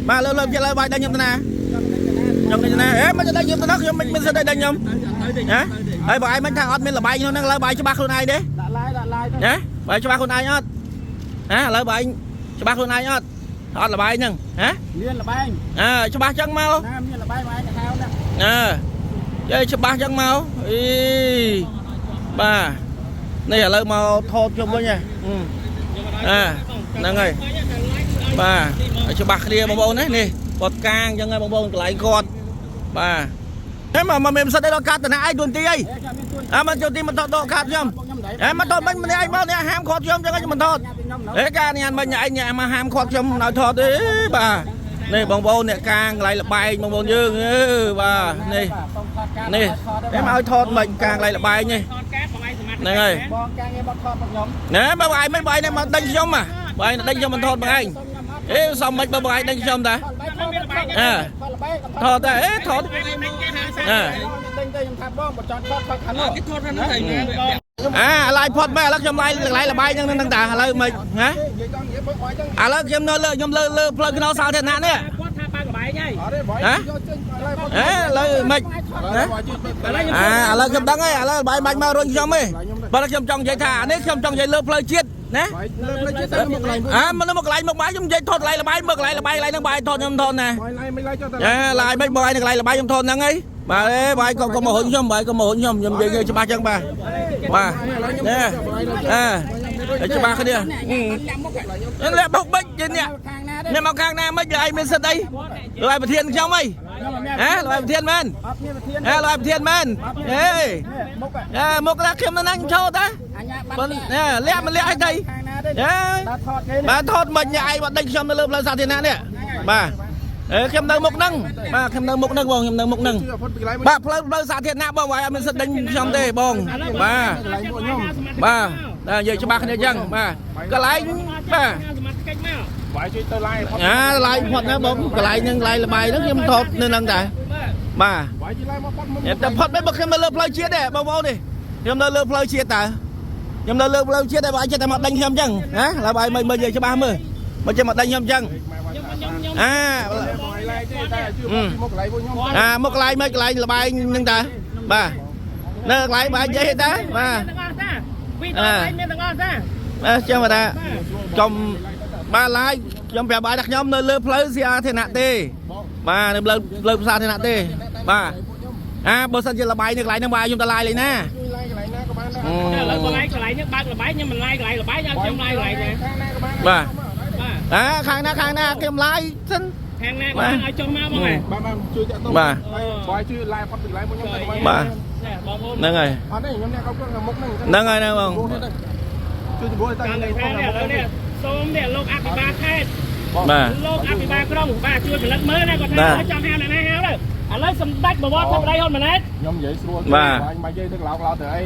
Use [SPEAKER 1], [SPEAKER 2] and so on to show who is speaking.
[SPEAKER 1] បាទលើលើទៀតលើបាយដេញខ្ញុំទៅណាខ្ញុំដេញទៅណាអេមិនដេញខ្ញុំទៅណាខ្ញុំមិនមានសិទ្ធិដេញខ្ញុំណាហើយបើឯងមិនថាអត់មានលបែងក្នុងហ្នឹងឥឡូវបាយច្បាស់ខ្លួនឯងទេ
[SPEAKER 2] ដាក់ឡាយដាក់ឡាយទៅ
[SPEAKER 1] ណាបាយច្បាស់ខ្លួនឯងអត់ណាឥឡូវបាយច្បាស់ខ្លួនឯងអត់អត់លបែងហ្នឹងហ៎
[SPEAKER 2] មានលបែង
[SPEAKER 1] អើច្បាស់ចឹងមក
[SPEAKER 2] ណាមានលបែងមកឯងទៅហៅណា
[SPEAKER 1] អើចេះច្បាស់ចឹងមកអីបាទនេះឥឡូវមកថតខ្ញុំវិញហ៎អើហ្នឹងហើយបាទច្បាស់គ្នាបងប្អូនណានេះគាត់កាងចឹងហើយបងប្អូនកន្លែងគាត់បាទតែមកមកមានសិទ្ធិដល់កាត់តណាឯងទួនទីអី
[SPEAKER 2] ខ្ញុំមានទួន
[SPEAKER 1] អើមកចូលទីមិនថតដកកាត់ខ្ញុំ
[SPEAKER 2] ខ្ញុំដៃ
[SPEAKER 1] អេមកថតមិញម្នាក់ឯងមកអ្នកហាមគាត់ខ្ញុំចឹងខ្ញុំមិនថត
[SPEAKER 2] ខ្ញុំ
[SPEAKER 1] អេការនេះអានមិញឯងអ្នកមកហាមគាត់ខ្ញុំឲ្យថតទេបាទនេះបងប្អូនអ្នកកាងកន្លែងលបែងបងប្អូនយើងអឺបាទនេះ
[SPEAKER 2] សូមថតការ
[SPEAKER 1] នេះឯងមកឲ្យថតមិញកាងកន្លែងលបែងនេះ
[SPEAKER 3] ថតកាបងឯងសមត្ថ
[SPEAKER 1] ហ្នឹងហើយ
[SPEAKER 2] បងការងារបងថតមកខ្ញុំ
[SPEAKER 1] ណែបើបងឯងមិនបងឯងមកដេញខ្ញុំហ่ะបងឯងដេញខ្ញុំមិនថតបងឯងអេសំមិនបើបងឯងដេញខ្ញុំតា
[SPEAKER 2] ថតបែកថត
[SPEAKER 1] អើ
[SPEAKER 2] ថតបែក
[SPEAKER 1] ថតតែអេថត
[SPEAKER 3] ដេញគេហា
[SPEAKER 1] អើ
[SPEAKER 2] ដេញទៅខ្ញុំថាបងបើចង់ថតថតខាងនោះ
[SPEAKER 3] គេថតខាងនោះហើយ
[SPEAKER 1] អាឡាយផតមែនឥឡូវខ្ញុំឡាយកន្លែងលបែងហ្នឹងហ្នឹងតាឥឡូវមិនហ៎
[SPEAKER 2] និយាយចង់និយាយបើបាយចឹង
[SPEAKER 1] ឥឡូវខ្ញុំនៅលើខ្ញុំលើលើផ្លូវខ្នងសាធារណៈនេះ
[SPEAKER 3] គាត់ថាបើកបែងហើយ
[SPEAKER 2] អត់ទេបាយយកចេញឡាយផត
[SPEAKER 1] អេឥឡូវមិនណា
[SPEAKER 2] បាយជួយ
[SPEAKER 3] ឥឡូវខ្ញុំ
[SPEAKER 1] អាឥឡូវខ្ញុំដឹងហើយឥឡូវបាយបាញ់មករុញខ្ញុំទេបើខ្ញុំចង់និយាយថាអានេះខ្ញុំចង់និយាយលើផ្លូវជាតិណា
[SPEAKER 2] បាយលើផ្លូវជាតិទៅមកកន្លែង
[SPEAKER 1] អាមិនមកកន្លែងមកបាយខ្ញុំនិយាយថតកន្លែងលបាយមើលកន្លែងលបាយកន្លែងហ្នឹងបាយថតខ្ញុំថតណា
[SPEAKER 2] បាយឡាយមិនឡាយចុះតែ
[SPEAKER 1] អេឡាយមិនបាយនៅកន្លែងលបាយខ្ញុំថតហ្នឹងហីបាទអេបាយក៏កុំមករុញខ្ញុំបាយកុំមករុញខ្ញុំខ្ញុំនិយាយច្បាស់ចឹងបាទបាទនេះអេច្បាស់គ្នាលាក់បុកបិចនេះ
[SPEAKER 2] ខាងណា
[SPEAKER 1] អ្នកមកខាងណាមិនឯងមានសិទ្ធអីលោកឯងប្រធានខ្ញុំអីហ៎លោកឯងប្រធានមែន
[SPEAKER 2] អត់មានប្រធាន
[SPEAKER 1] ហ៎លោកឯងប្រធានមែនអេ
[SPEAKER 2] មុខ
[SPEAKER 1] អេមកដាក់ខ្ញុំនៅហ្នឹងចូលតា
[SPEAKER 2] អញ្ញាបា
[SPEAKER 1] បើ
[SPEAKER 2] ត់
[SPEAKER 1] លាក់មិនលាក់អីទៅ
[SPEAKER 2] ខាងណាទេ
[SPEAKER 1] អេ
[SPEAKER 2] បាទថតគេ
[SPEAKER 1] បាទថតមិនឯងបាត់ដេញខ្ញុំនៅលើផ្លូវសាធារណៈនេះបាទអេខ្ញុំនៅមុខហ្នឹងបាទខ្ញុំនៅមុខហ្នឹងបងខ្ញុំនៅមុខហ្នឹង
[SPEAKER 2] ជួយផុតពីកន្លែង
[SPEAKER 1] បាទផ្លូវផ្លូវសាធារណៈបងឯងអត់មានសិទ្ធិដេញខ្ញុំទេបងបាទ
[SPEAKER 2] កន្លែងពួកខ្ញុំ
[SPEAKER 1] បាទតែនិយាយច្បាស់គ្នាអញ្ចឹងបាទកន្លែងបាទ
[SPEAKER 3] សមត្ថកិច្ចមក
[SPEAKER 2] បាយជួយទៅឡាយផុត
[SPEAKER 1] អាឡាយផុតណាបងកន្លែងហ្នឹងកន្លែងលបាយហ្នឹងខ្ញុំថតនៅហ្នឹងដែរបាទ
[SPEAKER 2] បាយជួយឡាយមកផុតមុន
[SPEAKER 1] តែផុតមិនបើខ្ញុំនៅលើផ្លូវជាតិទេបងប្អូននេះខ្ញុំនៅលើផ្លូវជាតិតើខ្ញុំនៅលើផ្លូវជាតិតែបើឯងចិត្តតែមកដេញខ្ញុំអញ្ចឹងណាឡើយបើឯងមើលនិយាយច្បាស់មើលមកចេះមកដេញខ្ញុំអញ្ចឹង
[SPEAKER 3] ខ្ញុំខ្ញុំខ្ញុំ
[SPEAKER 1] អា
[SPEAKER 2] បាយឡាយទេតែជួយមកកន្លែងពួកខ្ញុំ
[SPEAKER 1] អាមកកន្លែងមិនកន្លែងលបាយហ្នឹងតើបាទនៅកន្លែងបើនិយាយទេតើបាទ
[SPEAKER 3] ទាំងអស់តាវីដេអូមានទាំងអស់តា
[SPEAKER 1] បាទចឹងបាទថាកុំបាទឡាយខ្ញុំប្រាប់បាយថាខ្ញុំនៅលើផ្លូវសាធារណៈទេបាទនៅលើផ្លូវសាធារណៈទេបាទអាបើសិនជាលបាយនៅកន្លែងហ្នឹងបាយខ្ញុំទៅឡាយលេងណា
[SPEAKER 2] ជួយឡាយកន្លែងណាក៏បានដែរ
[SPEAKER 3] ឥឡូវកន្លែងកន្លែងនេះបើកលបែងខ្ញុំមិនឡាយកន្លែងលបែងឲ្យខ្ញុំឡាយកន្លែងណា
[SPEAKER 2] ខាងណាក៏បាន
[SPEAKER 1] បាទ
[SPEAKER 3] បាទ
[SPEAKER 1] អាខាងណាខាងណាខ្ញុំឡាយសិន
[SPEAKER 3] ខាងណាក៏ឲ្យចុះមកបង
[SPEAKER 2] បាទបាទជួយតាក់ទងបាយជួយឡាយផុតពីកន្លែងពួកខ្ញុំទៅ
[SPEAKER 1] បាទ
[SPEAKER 3] នេះបងប្អូន
[SPEAKER 1] ហ្នឹងហើយ
[SPEAKER 2] អត់ទេខ្ញុំអ្នកគ្រប់គ្រងមុខហ្នឹង
[SPEAKER 1] ហ្នឹងហើយហ្នឹងបង
[SPEAKER 2] ជួយជំនួយតែ
[SPEAKER 3] តាមថានេះឥឡូវនេះសូមនេះលោកអភិបាលខេត្ត
[SPEAKER 1] បាទ
[SPEAKER 3] លោកអភិបាលក្រុងបាទជួយផលិតមើលណាគាត់ថាចង់ហៅអ្នកណាហៅទៅឥឡូវសម្ដេចបវរធិបតីហ៊ុនម៉ាណែត
[SPEAKER 2] ខ្ញុំនិយាយស្រួលបាយមកនិយាយទៅឡោកឡោទៅអី